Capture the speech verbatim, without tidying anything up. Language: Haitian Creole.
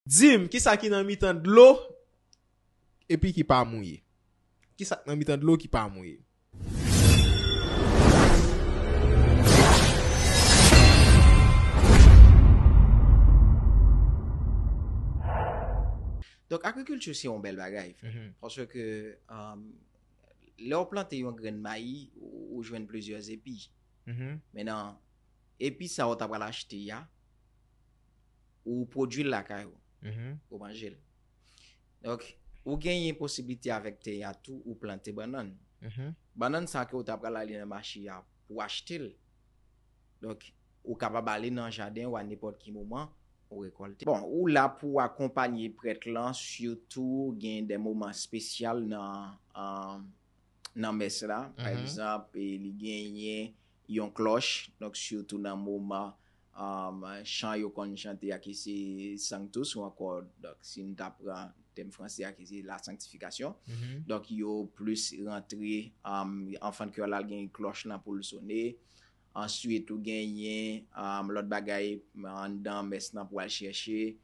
Di m, kisa ki nan mitan dlo epi ki pa mouye? Kisa k nan mitan dlo ki pa mouye? Donk, agrikilti se yon bèl bagay. Mhm. Paske um, lè w plante yon grenn mayi, ou, ou jwenn plizyè epi. Mhm. Menan, epi sa ou ta pral achte a, ou pwodui l lakay ou, Mhm. ou manje l. Donk, ou genyen posiblite avèk tè a tou, ou plante bannann. Mhm. Bannann sa ke ou ta pral ale nan mache a pou achte l. Donk, ou kapab ale nan jaden ou a nenpòt ki moman, ou rekòlte. Bon, ou la pou akonpanye prèt lan, sitou gen de moman espesyal nan, um, nan mès la. Pa Mhm. egzanp, e li genyen yon klòch, donk sitou nan moman um, chan yo konn chante a ki se Sanctus ou ankò, donk si n ta pran tèm franse a ki se la sanctification. Mhm. Donk yo plis rantre um, anfan de kyè la, l gen klòch lan pou l sone. Answit, ou genyen um, lòt bagay anndan mès lan pou al chèche.